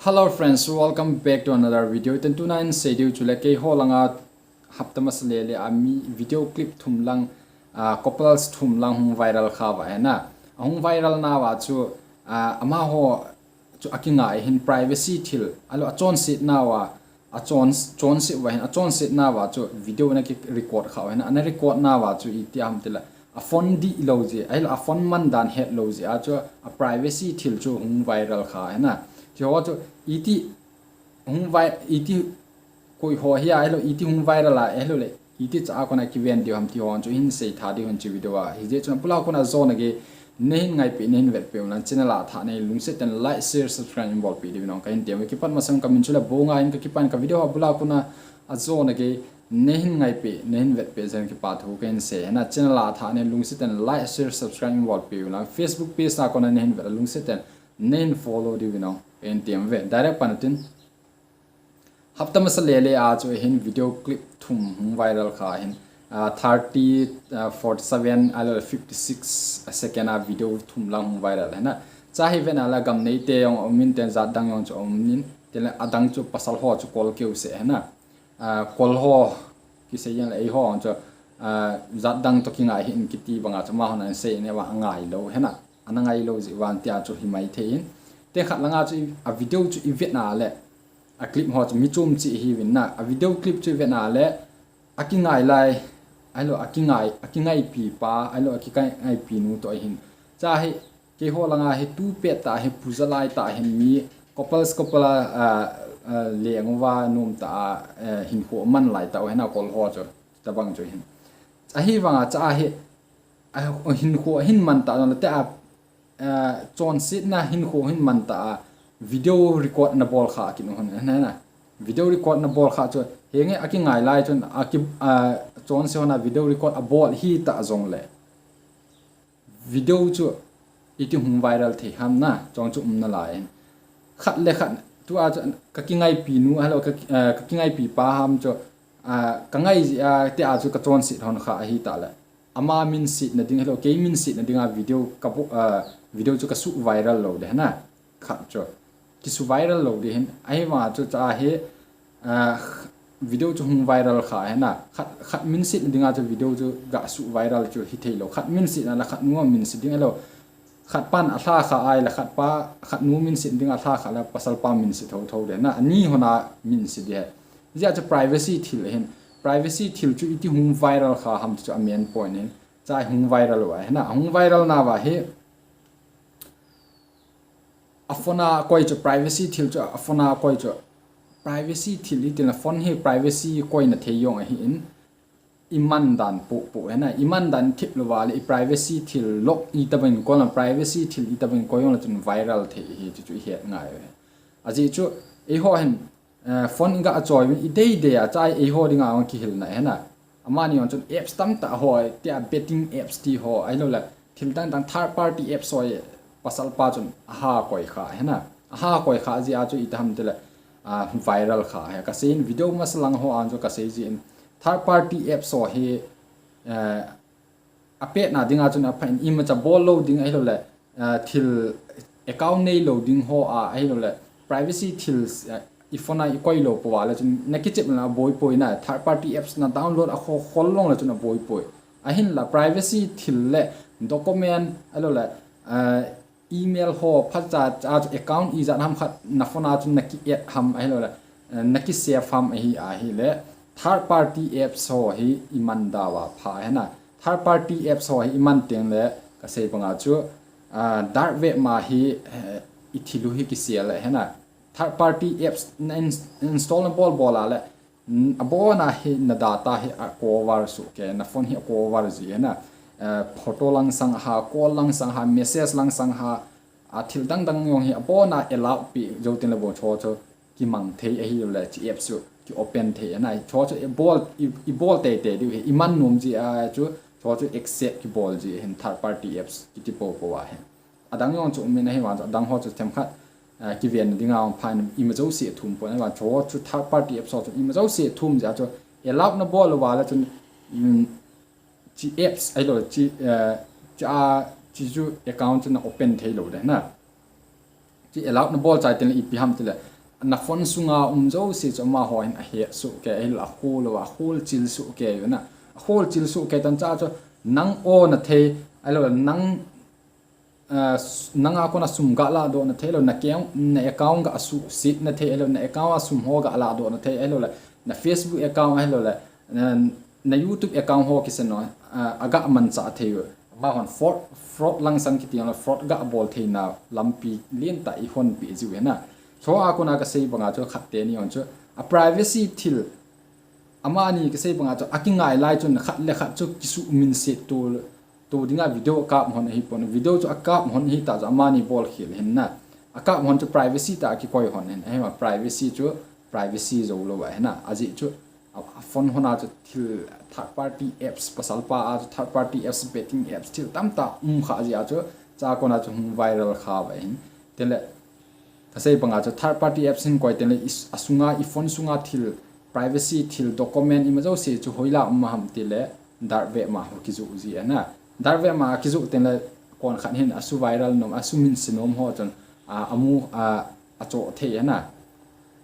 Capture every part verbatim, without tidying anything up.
Hello friends, welcome back to another video. Tun tuna in sei diu chu le keiho langa hapta masa le le a mi video clip thum lang, ah, couples thum lang hung viral kha uva ahi na. Ahung viral nauva chu, ah, amaho chu akingai hin privacy thil, ahilou achonset nauva, achon, chonset uva hin, achonset nauva chu video ana ki record kha uva ahi na. Ana record nauva chu iti ham tile, a phone dih lou jeh, ahilou a phone man dan het lou jeh a chu a privacy thil chu hung viral kha ahi na. Hiho chu iti hung vai, iti koi ho hi a, ahilou iti hung viral a, ahilou le iti cha a kona kiven diu ham ti ho chu hin sei tha diu hin chi video a. Hijeh chun abula kona ajona gei neihin ngaipeh, neihin vetpeh u lang channel a tha nei lungset tah in like, share, subscribe in bolpeh diu nong kahin tem uve. Kipat masang kamin chu le Bonga in kakipan, ka video abula kona ajona gei neihin ngaipeh, neihin vetpeh jeh in kipa thu kahin sei ahi na. Channel a tha nei lungset tah in like, share, subscribe in bolpeh u lang. Facebook page a kona neihin vet a lungset tah in neihin follow diu nong kahin tem uve. Direct pan tin. Hapta masa le le a chu hin video clip thum hung viral kha hin, ah, thirty, ah, forty-seven, ahilou fifty-six second a video thum lang hung viral ahi na. Cha hi vet na le gam neite jong um in, ten jat dang jong chu um in, ten le adang chu pasal ho chu kol keu se ahi na. Ah, kol ho kisei jeng le eiho chu, ah, jat dang toh kingai hih in kiti banga chu amahon ana sei in, eiva angai lou ahi na. Ana ngai lou jeh uva tia chu hi maithei in. Te khat langa chu i, a video chu i vet na le, a clip ho chu mi chom cheh ahiuvin na. A video clip chu i vet na le, akingai lai, ahilou akingai, akingaipi pa, ahilou akingaipi nu toh ahin. Cha hi, keiho langa hi tu pet tah hi, puja lai tah hin mi couples, couple a, a, a, leng uva nom tah a, a, hinkho man lai tah u ahi na kol ho chu, tabang chu hin. Ahivanga cha hi, a, hinkho hin man tah jongle te a, a, chonsetna hinkho hin man tah a, video record ana bol kha kit u hon, ahi na. Video record ana bol kha chu, henge akingai lai chun, aki, a, chonse hon a video record abol hita jongle, video chu iti hung viral thei ham na, chong chu um nalai. Khat le khat, tua chu kakingaipi nu, ahilou ka, a, kakingaipi pa ham chu, a, kangai jeh a, tia chu kachonset hon kha ahita le, ama minsetna ding, ahilou kei minsetna dinga video ka bo-, a, video chu kasu viral lou ding ahi na. Khat chu kisu viral lou ding ahin, ahivanga chu cha hi, a, video chu hung viral kha ahi na. Khat, khat minsetna dinga chu video chu gasu viral chu hithei lou. Khat minsetna le khat nu minset ding ahilou, khat pan alha kha ahile khat pa, khat nu minset dinga alha kha le pasal pa minset thotho ding ahi na. Ani hon a minset ding ahi. Hijeh a chu privacy thil ahin. Privacy thil chu iti hung viral kha ham chu a main point ahin. Cha hung viral uva ahi na. Hung viral nauva hi a phone a koi chu privacy thil chu a phone a koi chu. Privacy thil hi tile phone hi privacy koina thei jong ahin. I man dan popo ahi na. I man dan thip lou uva le i privacy thil lou itobang in koi le, privacy thil itobang in koi jongle chun viral thei ahi chu chu i het ngai uve. Ajeh chu eiho hin, eh, phone i gachoi uvin i deidei a cha hi eiho dinga jong kihilna ahi na. Amani jong chun apps tamtah ho, tia betting apps ti ho, ahilou le thil dang dang third party apps ho hi pasal pa chun aha koi kha ahi na. Aha koi kha jeh a chu iti ham tile, a, viral kha ahi. Kasei in video masa lang ho a chu kasei jin third party apps ho hi, eh, apetna dinga chun apha in, imacha bol lou ding ahilou le, a, thil account nei lou ding ho a, ahilou le privacy thil, a, i phone a i koi lou pou va le chun na kichep le aboi poi na, third party apps na download a kho, khol long le chun aboi poi. Ahinla privacy thil le document ahilou le, a, email ho phacha cha chu account ijat ham khat na phone a chun na ki add ham ahilou le, eh, na ki save ham ahi, ahile third party apps ho hi i man diu va pha ahi na. Third party apps ho hi i man teng le kasei banga chu, ah, dark web ma hi, eh, i thil u hi kisel ahi na. Third party apps na ins-, install na bol bol a le, mm, abon a hi na data hi a cover soh kei, na phone hi a cover ji ahi na. Eh, photo lang sang ham, call lang sang ham, message lang sang ham, a thil dang dang jong hi abon a allow pi jou tin le bou chu chu kimang thei ahilou le chi apps chu ki open thei ahi na. Chu chu i bol, i, i bol tei tei diu hi, i man nom ji a chu chu chu accept kibol ji ahin third party apps kiti popo ahi. Adang jong chu um in ahivang chu adang ho chu themkhat, ah, kiven dinga um phan ima jouse thum pon ahivang chu chu third party apps ho chu ima jouse thum jeh a chu allow na bol uva le chun, um, chi apps ahilou chi, eh, chi a, chi chu account chu na open thei lou ding ahi na. Chi allow na bol chai tin le ipi ham tile na phone sunga um jouse chu amaho hin ahet soh kei, ahilou le akhol lou, akhol chil soh kei u na. Akhol chil soh kei tan cha chu nang o na thei, ahilou le nang, ah, s-, nanga kona sum ga ladoh na thei lou, na ke-, na account ga suhset na thei, ahilou le na account a sum ho ga ladoh na thei, ahilou le na Facebook account, ahilou le na, na YouTube account ho kisan u, ah, aga manchah thei u. Amahon fraud, fraud langsang kiti le fraud ga bol theina lampi lentah i honpeh jiu ahi na. Chua kona kasei banga chu khat teni hon chu a privacy thil, amani kasei banga chu akingai lai chun khat le khat chu kisuhminset to, to dinga video akap hon ahipon. Video chu akap hon ahitah chu amani bolkhel ahin na. Akap hon chu privacy tah a kikoi hon ahin. Ahima privacy chu privacy jou lou ahi na. Ajeh chu a, a phone hon a chu thil third party apps, pasal pa a chu third party apps, betting apps, thil tamtah um kha jeh a chu, chua kona chu hung viral kha uva ahin. Tile, kasei banga chu third party apps hin koi tile i s-, asunga, i phone sunga thil, privacy thil, document ima jouse chu hoilai a um ham tile dark web ma ho kijoh ji ahi na. Dark web ma kijoh tile kon khat hin asu viral nom, asuhminse nom ho chun, a, amu, a, achoh thei ahi na.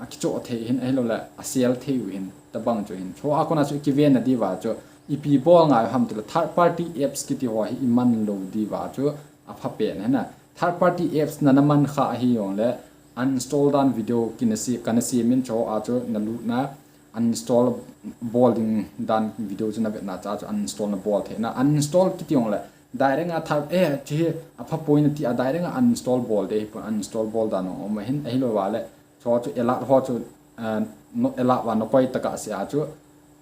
Akichoh thei ahin, ahilou le asel thei u ahin, tobang chu ahin. Chua kona chu ikiven na diuva chu ipi bol ngai u ham tile third party apps kiti ho hi iman lou diuva chu aphapen ahi na. Third party apps na, na man kha ahi jongle uninstall dan video kinase, kanase min chua chu na lut na uninstall bol ding dan video chu na vet na cha chu uninstall na bol thei na. Uninstall kiti jongle direct a third, eh, chi hi apha poi na ti a direct a uninstall bol ding ahipon, uninstall bol dan jong um ahin, ahilou va le chua chu alert ho chu, eh, no, alert va na koi tah a se a chu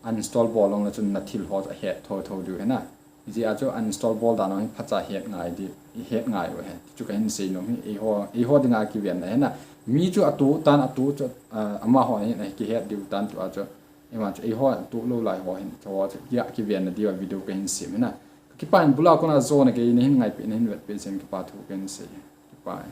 uninstall bol jongle chun na thil ho chu ahet thotho diu ahi na. Hijeh a chu uninstall bol dan jong hi phacha het ngai di, het ngai u ahi. Chu kahin sei nom hi, eiho, eiho dinga kiven na ahi na. Mi chu atoh tan, atoh chu, ah, amaho hin akihet diu tan tua chu. Ima chu eiho atoh lou lai ho hin, chua chu, ya, kiven na diuva video kahin sem ahi na. Kakipah in bul a kona jona gei nahin ngaipeh, nahin vetpeh jeh in kipa thu kahin sei. Kipah e.